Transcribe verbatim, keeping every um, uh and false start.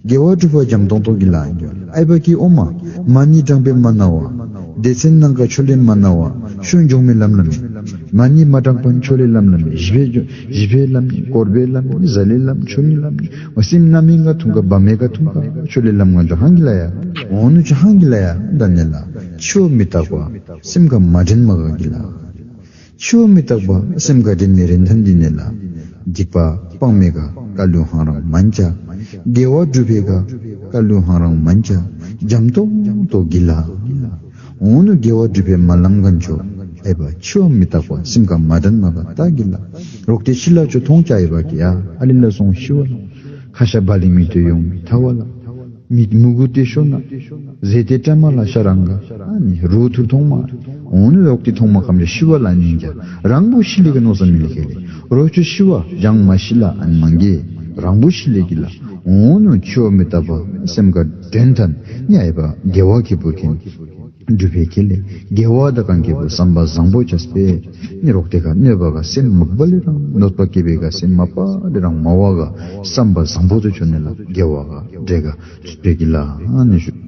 དགེ་བ་སྒྲུབ་པ་འཇམ་ཏོང་ཏོ་གི་ལ་ཡིན་གྱི། ཨའི་བ་ཀི་ཨོ་མ། མ་ཎི་བགྲངས་པས་མ་ན་བ། སྡེ་ཚན་སྣ་འགའ་ཆོས་ལས་མ་ན་བ། ཤོ་འཇོག་མེད་ལམ་ལ་མེ། མ་ཎི་མ་བགྲངས་པ་ཆོས་ལས་ལམ་ལ་མེ། བཞི་པའི་བཞི་པའི་ལམ་ནི། བསྐོར་པའི་ལམ་ནི། ཟ་ལེ་ལམ་ནི། ཆོས་ཉིད་ལམ་ནི། སེམས་རྣམ་སྨིན་ག་ཐུང་ག་བ་མེ་ག་ཐུང་ག་ཆོས་ལས་ལམ་ང་ཅོ་ཧང་གི་ལ་ཡ། འོ་ནུ་ཅོ་ཧང་གི་ལ་ཡ། ད་ནི་ལ་འཆི་བ་མི་རྟག་པ་སེམས་ཁ་མ་དྲན་མ་ག་གི་ལ། འཆི་བ་མི་རྟག་པ་སེམས་ཁ་དྲན་མེད་རིན་ཐང་འདི་ནས་ལ། སྡིག་པ་སྤང་མེད་ག་བཀའ་བློན་ཧང་རང་མན་ཅ། དགེ་བ་སྒྲུབ་པའི་ག་བཀའ་བློན་ཧང་རང་མན་ཅ། འཇམ་ཏོང་ཏོ་གི་ལ། འོ་ནུ་དགེ་བ་སྒྲུབ་པའི་མ་ལམ་གན་ཆོ། ཨེ་བ་འཆི་བ་མི་རྟག་པ་སེམས་ཁ་མ་དྲན་མ་ག་ད་གི་ལ། རོག་ཏེ་ཤི་ལ་ཆོ་མཐོང་ཅ་ཨེ་བ་གི་ཡ། ཨ་ལི་ལ་སོང་ཤི་བ་ལ། ཁ་ཤ་བ་ལི་མི་ཏོ་ཡོང་མི་ཐ་བ་ལ། མི་མུ་གུ་ཏེ་ཤོ་ན། ཟེ་ཏེ་ཏྲ་མ་ལ་ཤ་རང་ག་ཨ་ནི་རུ་ཐུར་ཐོང་མ། འོ་ནི་རོག་ཏི་ཐོང་མ་ཁམ་ཞ་ཤི་བ་ལ་ཉིན་ཀྱ་རང་བུ་ཤི་ལི་གི་ནོ་ས་མི་ལི་ཁེ་ལི། རོ་ཆུ་ཤི་བ་ཇང་མ་ཤི་ལ་ཨན་མང་གེ་རང་བུ་ཤི་ལི་གི་ལ། འོ་ནི་འཆི་བ་མི་རྟག་པ་སེམས་ཀ་དྲན་ཐན་ཉ་ཨེ་བ་དགེ་བ་ཁེ་བུ་ཁེན་སྒྲུབ་པའི་ཁེ་ལི། དགེ་བ་ད་གང་ཁེ་བུ་བསམ་པ་བཟང་པོ་ཆ་སྤེ་ནི་རོག་ཏེ་ཁ་གནོད་པ་ག་སེམས་མག་པ་ལི་རང་གནོད་པ་སྐྱེ་བའི་ག་སེམས་མག་པ་ལི་རང་མ་བ་ག་བསམ་པ་བཟང་པོ་དུ་ཆོ་ནི་ལ་དགེ་བ་ག་འདྲེ་ག་སྤེ་གི་ལ་ཨ་ནི་ཞུ།